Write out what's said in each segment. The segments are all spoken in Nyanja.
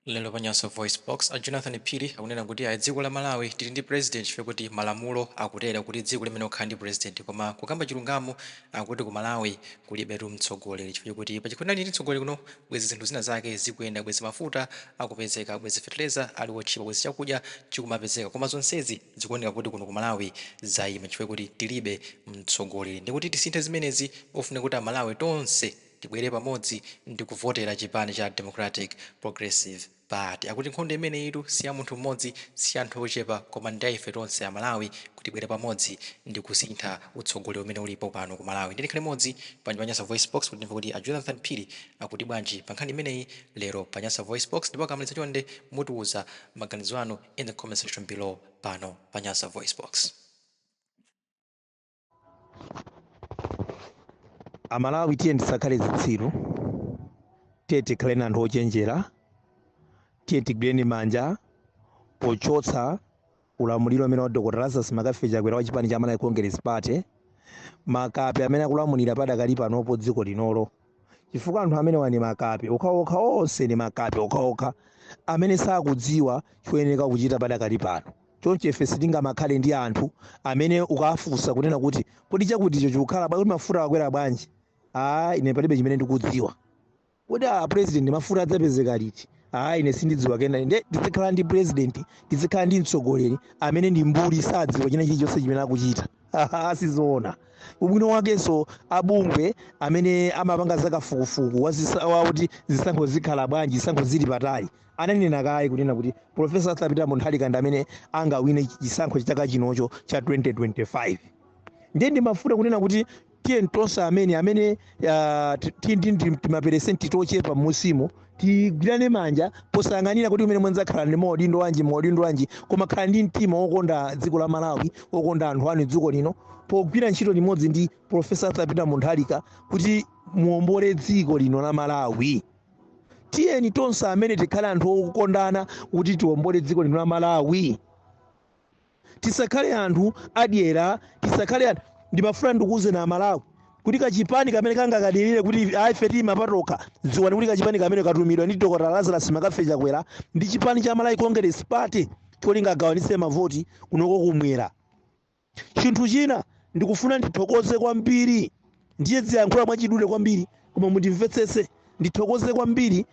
Lero pa Nyasa VoiceBox, a Jonathan Phiri akunena kuti ayi, dziko la Malawi tili ndi president chifukwa kuti malamulo akutera kuti dziko limene kukhala ndi president, koma kukamba chilungamo akuti ku Malawi kulibetu mtsogoleri, chifukwa kuti pachikhala ndi mtsogoleri kuno bwezi zinthu zina zake zikuyenda, bwezi mafuta akupezeka, bwezi fertilizer ali wotchipa, bwezi chakudya chikumapezeka, koma zonsezi zikuoneka kuti kuno ku Malawi zayima chifukwa kuti tilibe mtsogoleri. Ndikuti tisinthe zimenezi, ofuna kuti Amalawi tonse tibwere pamodzi ndi kuvotera chipani cha Democratic Progressive Party. Akuti nkhondo imeneyitu si ya munthu mmodzi, si anthu ochepa, koma ndi ife tonse Amalawi kuti tibwere pamodzi ndi kusintha utsogoleri umene ulipo pano ku Malawi. Ndikhale limodzi pa Nyasa Voice Box kuti ndimve kuti a Jonathan Phiri akuti bwanji pa nkhani imeneyi lero pa Nyasa Voice Box. Ndipo akamaliza, chonde mutiuza maganizo anu in the comment section below pano pa Nyasa Voice Box. Amalawi, tiye tisakhale zitsiru, tiye tikhale anthu ochenjera, tiye tigwireni manja pochotsa ulamuliro amene wa Dr Lazarus McCarthy Chakwera wa chipani cha Malawi Congress Party, makape amene akulamulira padakali panopo dziko linolo, chifukwa anthu amene wani makape okhaokha, onse ni makape okhaokha amene sakudziwa choyenera kuchita padakali pano. Choncho ife sitingamakhale ndi anthu amene ukafunsa kunena kuti kodi chakuticho chikukhala bwanji, kuti mafuta akwera bwanji? "Aa, ine palibe chimene ndikudziwa." "Kodi a president, mafuta adzapezeka liti?" "Aa, ine sindidziwa." Kena nde tizikhala ndi president, tizikhala ndi mtsogoleri amene ndi mbuli, sadziwa china chilichonse chimene akuchita? Sizoona. Ubwino wakenso abungwe amene amapanga zakafukufuku wakuti zisankho zikhala bwanji, zisankho zili patali, ananena kaye kunena kuti Professor Arthur Peter Mutharika ndi amene angawine chisankho chaka chinocho cha 2025. Ndiye ndimafuna kunena kuti tiye tonse amene timaperesenti tochepa m'musimu tigwirane manja posayang'anira kuti umene mwenzakhala ndi maudindo wanji, maudindo wanji, koma khala ndi mtima wokonda dziko la Malawi, wokonda anthu anu dziko lino, pogwira ntchito limodzi ndi Professor Arthur Peter Mutharika kuti muombole dziko lino la Malawi. Tiyeni tonse amene tikhale anthu okondana kuti tiwombole dziko lino la Malawi. Tisakhale anthu adyera, tisakhale anthu. Ndimafuna ndikuuze na Amalawi kuti kachipani kamene kangakadilire kuti ife timapatoka, dziwani kuti kachipani kamene katumidwa ndi Dr Lazarus McCarthy Chakwera ndi chipani cha Malawi Congress Party cholinga agawanitse mavoti kunoko kumwera. Chinthu china ndikufuna ndithokoze kwambiri, ndiye ziyankhula mwachidule kwambiri koma mundimvetsetse. Ndithokoze kwambiri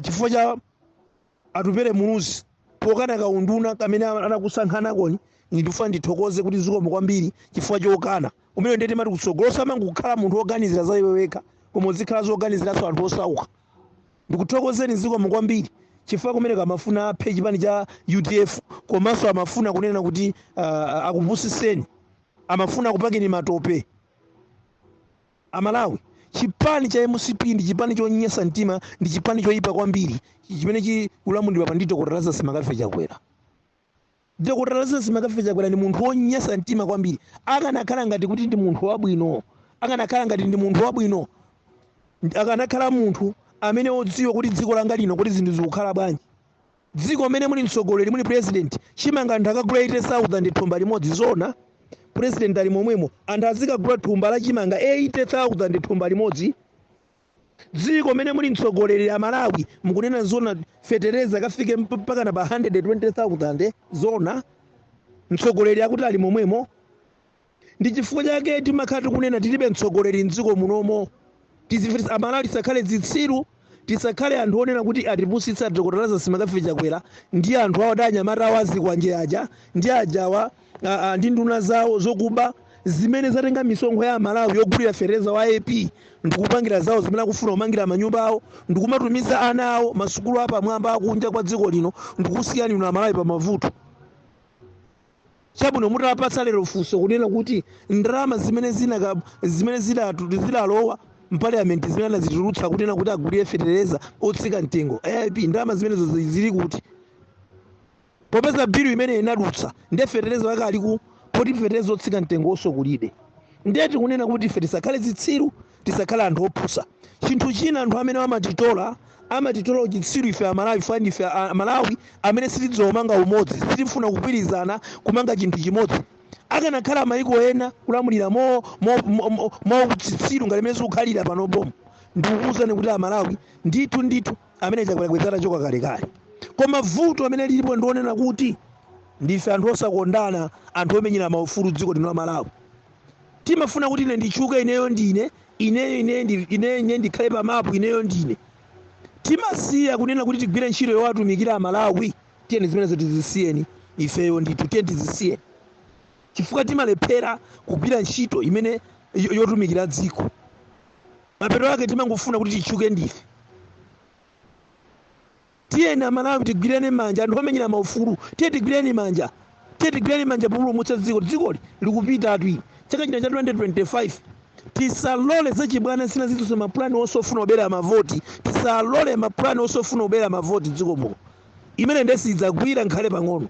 chifukwa cha Atupele Muluzi pokana kaunduna kamene anakusankhanakoni. Ndikufuna ndithokoze kuti zikomo kwambiri chifukwa chokana umene ndiye timati kutsogolo samangokhala munthu woganizira za iwe wekha, koma uzikhala zoganiziranso anthu osauka. Ndikuthokozeni, zikomo kwambiri, chifukwa kumene kamafuna aphe chipani cha UDF, komanso amafuna kunena kuti akupusiseni, amafuna kupakeni matope. Amalawi, chipani cha MCP ndi chipani chonyesa mtima, ndi chipani choyipa kwambiri chimene chikulamulidwa pa ndi Dr Lazarus McCarthy Chakwera. Dr Lazarus McCarthy Chakwera ndi munthu wonyesa mtima kwambiri. Akanakhala ngati kuti ndi munthu wabwino, akanakhala ngati ndi munthu wabwino, akanakhala munthu amene wodziwa kuti dziko langa lino kuti zinthu zikukhala bwanji. Dziko mmene muli mtsogoleri, muli president, chimanga anthu akagula 80,000 thumba limodzi, zona? President ali momwemo, anthu azikagula thumba la chimanga 80,000 thumba limodzi? Dziko mmene muli mtsogoleri, Amalawi, mukunena zona, fetereza kafike mpaka na pa 120,000, zona? Mtsogoleri akuti ali momwemo. Ndi chifukwa chake timakhala tikunena tilibe mtsogoleri mdziko munomo. Amalawi, tisakhale zitsiru, tisakhale anthu onena kuti atipusitsa Dr Lazarus McCarthy Chakwera ndi anthu awo, anyamata awo azikwanje aja ndi ajawa ndi nduna zawo zokuba zimene zatenga misonkho ya Amalawi yogulira fereza wa AP ndikupangira zawo zimene akufuna, kumangira manyumba awo ndikumatumiza ana awo masukulu apamwamba akunja kwa dziko lino, ndikusiyani inu Amalawi pa mavuto. Chabwino, mutapatsa lero funso kunena kuti ndalama zimene zinaka zimene zidalowa m'parliament, zimene anazitulutsa kunena kuti agulire fetereza otsika mtengo AIP, ndalama zimenezo zili kuti? Popeza bill imene inadutsa, ndiye fetereza wake aliku poti fetereza otsika mtengo onso kulibe? Ndiye tikunena kuti ife tisakhale zitsiru, tisakhale anthu opusa. Chinthu china, anthu amene amatitola uchitsiru ife Amalawi, fani ife Amalawi amene sitidziwa kumanga umodzi, sitifuna kugwirizana kumanga chinthu chimodzi. Akanakhala maiko ena kulamulira mo uchitsiru ngati imene zikukhalira panopomo, ndikukuwuzani kuti Amalawi, ndithu ndithu. Amene Chakwera bwezi atachoka kalekale. Koma vuto amene lilipo ndionena kuti ndife anthu osakondana, anthu omenyera maufulu dziko lino la Malawi. Timafuna kuti ine nditchuke, ineyo ndine ineyo, ineyo ine ndikhale pamapu, ineyo ndine. Timasiya kunena kuti tigwire ntchito yowatumikira Amalawi. Tiyeni zimenezo tizisiyeni ifeyo ndithu, tiye tizisiyeni, chifukwa timalephera kugwira ntchito imene yotumikira dziko. Mapeto ake timangofuna kuti titchuke ndife. Tiyeni Amalawi tigwirane manja, anthu omenyera maufulu, tiye tigwirane manja, tiye tigwirane manja populumutsa dziko. Dzikoli likupita atu ili chaka chino cha 2025. Tisalole zachibwana zina zilizonse, mapulani osofuna kubera mavoti. Tisalole mapulani osofuna kubera mavoti dziko muno. Imene ndesidzagwira nkhale pang'ono.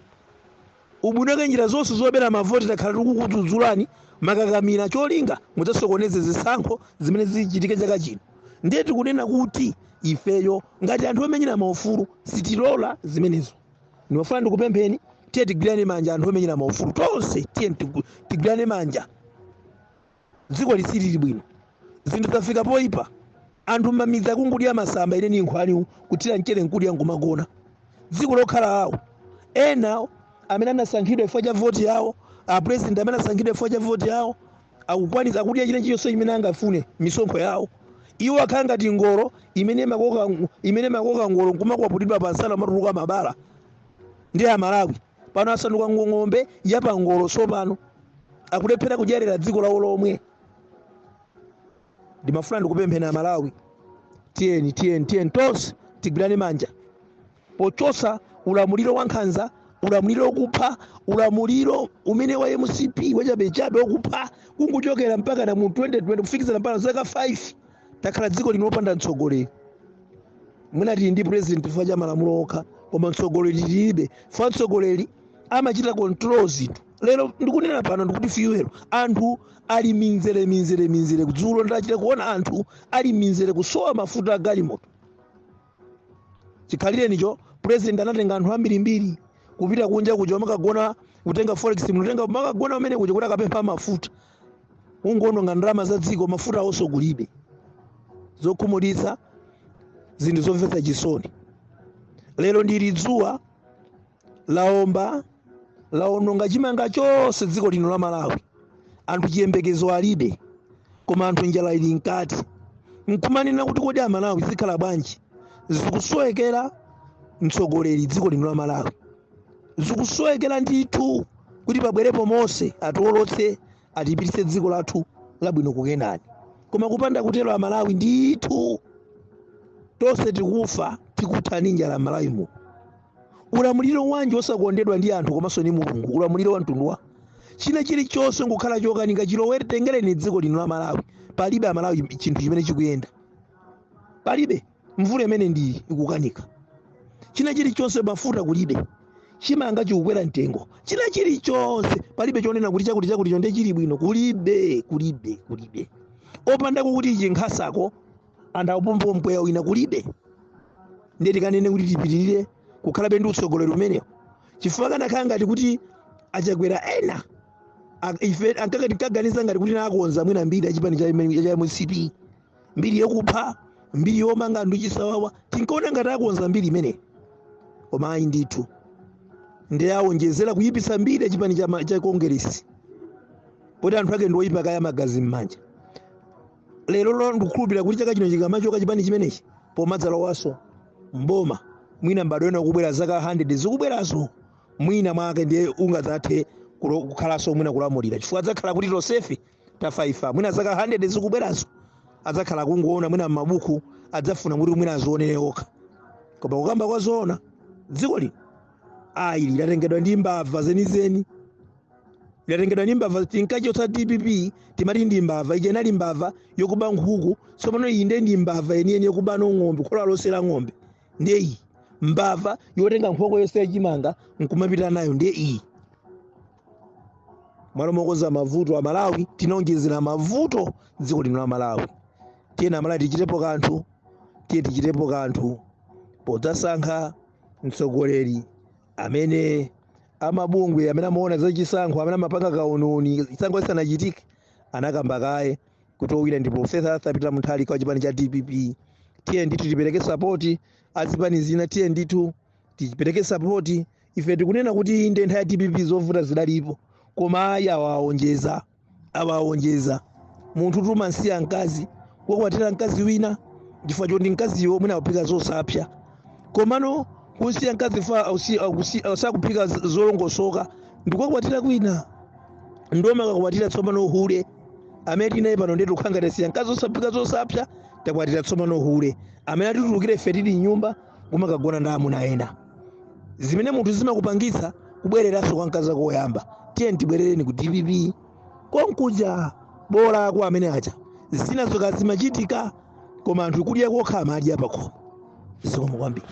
Ubwinoke njira zonse zobera mavoti takhala tikukudzudzulani makakamira, cholinga mudzasokoneze zisankho zimene zichitike chaka chino. Ndiye tikunena kuti ifeyo ngati anthu omenyera maufulu sitilola zimenezo. Ndimafuna ndikupempheni, tiye tigwirane manja, anthu omenyera maufulu tonse, tiye tigwirane manja. Dziko lisilili bwino, zinthu zafika poyipa, anthu mmamidzi akungudya masamba, ine ni nkhwani kuthira mchere nkudya nkumagona. Dziko lokhala awo ena amene anasankhidwa chifukwa cha voti yawo, a president amene anasankhidwa chifukwa cha voti yawo, akukwanitsa akudya china chilichonse chimene angafune, misonkho yawo. Iwo akhala ngati ngolo imene makoka ngolo nkumakwapulidwa pansana, matuluka mabala. Ndi Amalawi pano asanduka ng'ombe yapangolo. Tsopano akulephera kudyerera dziko lawo lomwe. Ndimafuna ndikupempheni Amalawi, tiyeni, tiyeni, tiyeni tonse tigwirane manja pochosa ulamuliro wa nkhanza, ulamuliro wokupha, ulamuliro umene wa MCP wachabechabe wokupha, kunguchokera mpaka na mu 2020 kufikizana mpaka zaka 5 takhala dziko lino lopanda mtsogoleri. Mwina tili ndi president chifukwa cha malamulo okha, koma mtsogoleri tilibe, chifukwa mtsogoleri amachita control zinthu. Lero ndikunena pano ndikuti fuel, anthu ali minzere, minzere, minzere. Dzulo ndachita kuona anthu ali minzere kusowa mafuta a galimoto. Chikhalirenicho president anatenga anthu ambirimbiri kupita kunja kuja, makagona kutenga forex, mutenga makagona umene kuja kuti akapempha mafuta, ungononga ndalama za dziko, mafuta awonso kulibe. Zokhumudwitsa, zinthu zomvetsa chisoni. Lero ndili dzuwa laomba, laononga chimanga chonse dziko lino la Malawi. Anthu chiyembekezo alibe, koma anthu njala ili mkati. Nkumanena kuti kodi Amalawi zikhala bwanji? Zikusowekera mtsogoleri dziko lino la Malawi, zikusowekera ndithu kuti pabwerepo Mose atiwolotse, atipititse dziko lathu labwino kukenani. Koma kupanda kutero, Amalawi ndithu tonse tikufa, tikutha ndi njala Malawi muno. Ulamuliro wanji osakondedwa ndi anthu komanso ndi Mulungu? Ulamuliro wa mtundu wa china chilichonse nkukhala chokanika chilowere tengereni dziko lino la Malawi. Palibe Amalawi chinthu chimene chikuyenda, palibe. Mvula imene ndi ikukanika, china chilichonse, mafuta kulibe, chimanga chikukwera mtengo, china chilichonse palibe. Chonena kuti chakuti chakuti chonde chili bwino kulibe, kulibe, kulibe. Opandako kuti chinkhasako anthu akupompa mpweya wina kulibe. Ndiye tikanene kuti tipitirire kukhalabe ndi utsogoleri umenewo? Chifukwa kanakhala ngati kuti achakwera ena ife ankaka tinkaganiza ngati kuti nakonza mwina mbiri achipani cha MCP, mbiri yokupha, mbiri yomanga anthu chisawawa, tinkaona ngati akonza mbiri imeneyi, koma ayi ndithu, ndi awonjezera kuyipitsa mbiri yachipani cha Kongeresi, poti anthu ake ndi oyipa kaya magazi m'manja. Lero lo ndikukhulupirira kuti chaka chino chikamachoka chipani chimenechi, pomadzalowaso mboma mwina mbadwo ena ukubwera, zaka 100 zikubwerazo, mwina mwake ndiye ungadzathe kukhalanso mwina kulamulira, chifukwa adzakhala kuti tonsefe tafaifa. Mwina zaka 100 zikubwerazo adzakhala kungoona mwina m'mabuku, adzafuna kuti mwina azionere okha. Koma kukamba kwa zoona, dziko lino ayi, lidatengedwa ndi mbava zenizeni, lidatengedwa ndi mbava. Tinkachotsa DPP, timati ndi mbava. Ija inali mbava yokuba nkhuku, tsopano iyi ndiye ndi mbava yeniyeni yokuba no ng'ombe, khola lonse la ng'ombe. Ndiye iyi mbava yotenga nkhokwe yonse yachimanga nkumapita nayo, ndiye iyi. Mwalo mokonza mavuto a Malawi, tinaonjezera mavuto dziko lino la Malawi. Tiye Amalawi tichitepo kanthu, tiye tichitepo kanthu podzasankha mtsogoleri amene amabungwe amene amaona za chisankho, amene amapanga kauniuni chisankho chisanachitike, anakamba kaye kuti owina ndi Professor Arthur Peter Mutharika wa chipani cha DPP. Tiye ndithu tipereke support. Azipani zina, tiye ndithu tipereke support. Ife tikunena kuti inde, nthawi ya DPP zovuta zidalipo, koma ayi, awaonjeza, awaonjeza. Munthu tumansiya mkazi, wakwatira mkazi wina chifukwa choti mkaziyo mwina akuphika zosapsa, komano kusiya mkazi fa sakuphika zolongosoka, ndikukakwatira kwina, ndoma akakwatira tsopano hule amene tinaye pano. Ndetu kukhanga tasiya mkazi osaphika zosapsa, takwatira tsopano hule amene atitulukire ife tili nyumba, kumakagona ndi amuna ena, zimene munthu zimakupangitsa kubwereranso kwa mkazi wako woyamba. Tiye tibwerereni ku DPP konkuja, bola ako amene aja zina zoka zimachitika, koma anthu kudya kokha amadya pakhomo. Zikomo kwambiri.